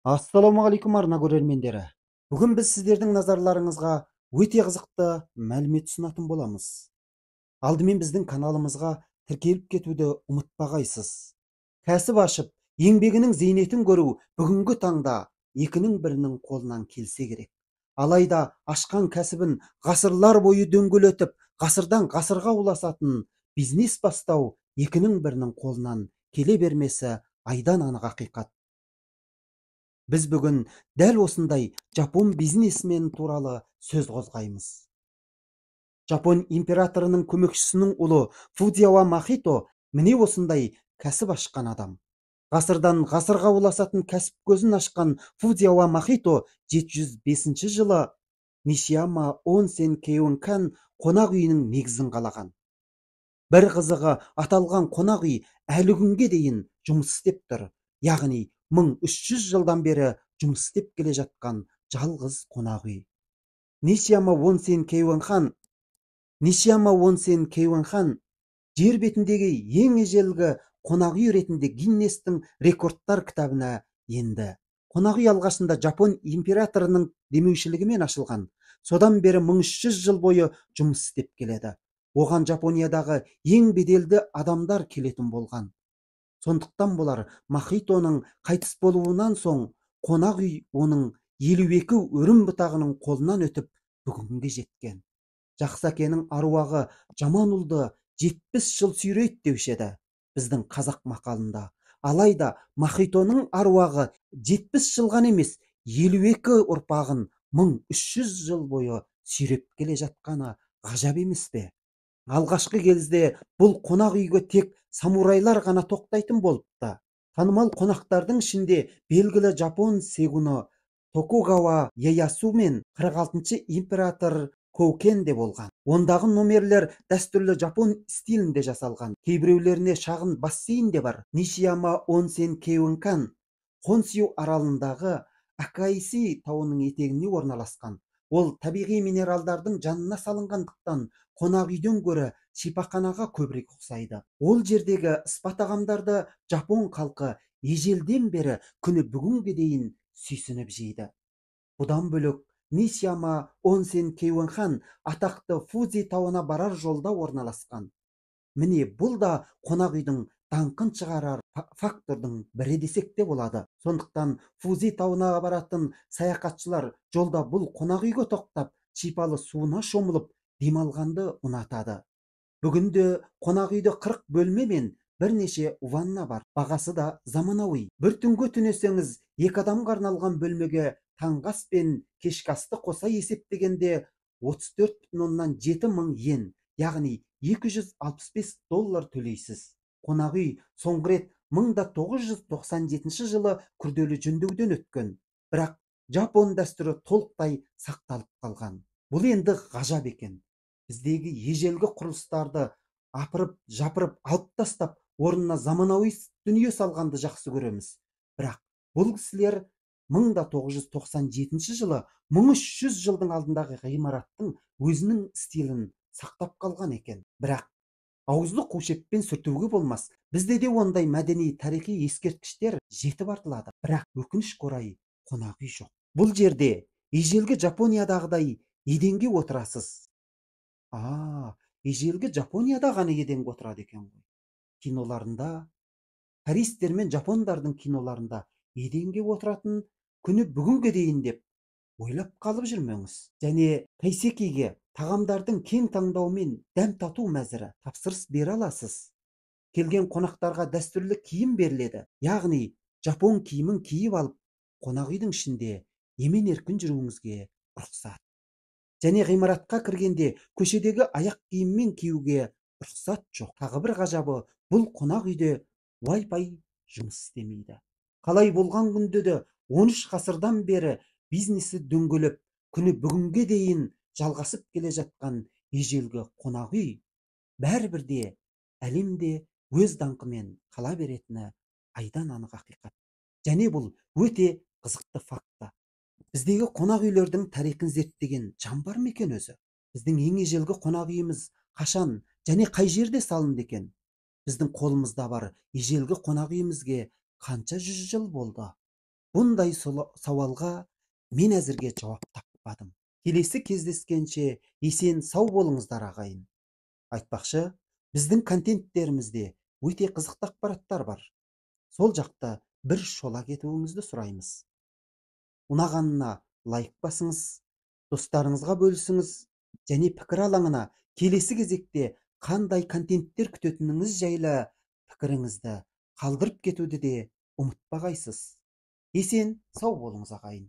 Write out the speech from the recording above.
Ассалаумағалейкум, арна көрермендері. Бүгін біз сіздердің назарларыңызға өте қызықты мәлімет ұсынатын боламыз. Алдымен біздің каналымызға тіркеліп кетуді ұмытпағайсыз. Кәсіп ашып, еңбегінің зейнетін көру бүгінгі таңда екінің бірінің қолынан келсе керек. Алайда ашқан кәсібін ғасырлар бойы дөңгелетіп, ғасырдан ғасырға ұласатын бизнес бастау екінің бірінің қолынан келе бермесі айдан анық ақиқат. Біз бүгін дәл осындай жапон бизнесмені туралы сөз қозғаймыз. Жапон императорының көмекшісінің ұлы Фудзиава Махито міне осындай кәсіп ашқан адам. Ғасырдан ғасырға ұласатын кәсіп көзін ашқан Фудзиава Махито 705 жылы Нишияма Онсен Кейонкан қонақ үйінің негізін қалаған. Бір қызығы, аталған қонақ үй әлі күнге дейін жұмыс істеп тұр. Яғни 1300 жылдан бері жұмыс істеп келе жатқан жалғыз қонақ үй. Нишияма Онсен Кейонхан Нишияма Онсен Кейонхан жер бетіндегі ең ежелгі қонақ үй ретінде Гиннестің рекордтар кітабына енді. Қонақ үй алғашында жапон императорының демеушілігімен ашылған. Содан бері 1300 жыл бойы жұмыс істеп келеді. Оған Жапониядағы ең беделді адамдар келетін болған. Сондықтан болар, Махитоның қайтыс болуынан соң қонақ үй оның 52 өрім бұтағының қолынан өтіп бүгінге жеткен. Жақсы әкенің аруағы жаман ұлды 70 жыл сүйрейді деуші еді біздің қазақ мақалында. Алайда Махитоның аруағы 70 жылған емес, 52 ұрпағын 1300 жыл бойы сүйреп келе жатқаны ғажап емес пе? Алғашқы кезде бұл қонақ үйге тек самурайлар ғана тоқтайтын болыпты. Танымал қонақтардың ішінде белгілі жапон сегуны Токугава Иэясу мен 46-шы император Коукен де болған. Ондағы номерлер дәстүрлі жапон стилінде жасалған. Кейбіреулеріне шағын бассейн де бар. Нишияма Онсен Кейонкан Хонсю аралындағы Акаиси тауының етегіне орналасқан. Ол табиғи минералдардың жанына салынғандықтан қонақ үйден гөрі шипаханаға көбірек ұқсайды. Ол жердегі спа тағамдарды жапон халқы ежелден бері күні бүгінге дейін сүйсініп жейді. Бұдан бөлек Нишияма Онсен Кейонхан атақты Фудзи тауына барар жолда орналасқан. Міне бұл да қонақ үйдің даңқын шығарар фактордың бірі десек те болады. Сондықтан Фудзи тауына баратын саяхатшылар жолда бұл қонақ үйге тоқтап, шипалы суына шомылып, демалғанды ұнатады. Бүгінде қонақ үйде 40 бөлме мен бірнеше ванна бар. Бағасы да заманауи. Бір түнгі түнесеңіз, екі адамға арналған бөлмеге таңғы ас пен кешкі асты қоса есептегенде 34,7 мың йен, яғни 265 доллар төлейсіз. Қонақ үй соңғы рет 1997 жылы күрделі жөндеуден өткен, бірақ жапон дәстүрі толықтай сақталып қалған. Бұл енді ғажап екен. Біздегі ежелгі құрылыстарды апырып, жапырып алып тастап, орнына заманауи дүние салғанды жақсы көреміз. Бірақ бұл кісілер 1997 жылы 1300 жылдың алдындағы ғимараттың өзінің стилін сақтап қалған екен. Бірақ ауызды қу шеппен сүртуге болмас. Бізде де ондай мәдени тарихи ескерткіштер жетіп артылады. Бірақ өкінішке орай қонақ үй жоқ. Бұл жерде ежелгі Жапониядағыдай еденге отырасыз. Ежелгі Жапонияда ғана еденге отырады екен ғой. Киноларында, туристер мен жапондардың киноларында еденге отыратын күні бүгінге дейін деп ойлап қалып жүрмеңіз. Және кайсекиге тағамдардың кең таңдауымен дәм тату мәзірі тапсырыс бере аласыз. Келген қонақтарға дәстүрлі киім беріледі. Яғни жапон киімін киіп алып, қонақ үйдің ішінде емен еркін жүруіңізге рұқсат. Және ғимаратқа кіргенде көшедегі аяқ киіммен киюге рұқсат жоқ. Тағы бір ғажабы, бұл қонақ үйде Wi-Fi жұмыс істемейді. Қалай болған күнде де 13 ғасырдан бері бизнесі дөңгелеп, күні бүгінге дейін жалғасып келе жатқан ежелгі қонақ үй бәрібір де әлемде өз даңқымен қала беретіні айдан анық ақиқат. Және бұл өте қызықты факті. Біздегі қонақ үйлердің тарихын зерттеген жан бар ма екен өзі? Біздің ең ежелгі қонақ үйіміз қашан және қай жерде салынды екен? Біздің қолымызда бар ежелгі қонақ үйімізге қанша жүз жыл болды? Бұндай сауалға мен әзірге жауап таппадым. Келесі кездескенше есен сау болыңыздар, ағайын. Айтпақшы, біздің контенттерімізде өте қызықты ақпараттар бар. Сол жақта бір шола кетуіңізді сұраймыз. Ұнағанына лайк басыңыз, достарыңызға бөлісіңіз және пікір алаңына келесі кезекте қандай контенттер күтетініңіз жайлы пікіріңізді қалдырып кетуді де ұмытпағайсыз. Есен сау болыңыз, ағайын.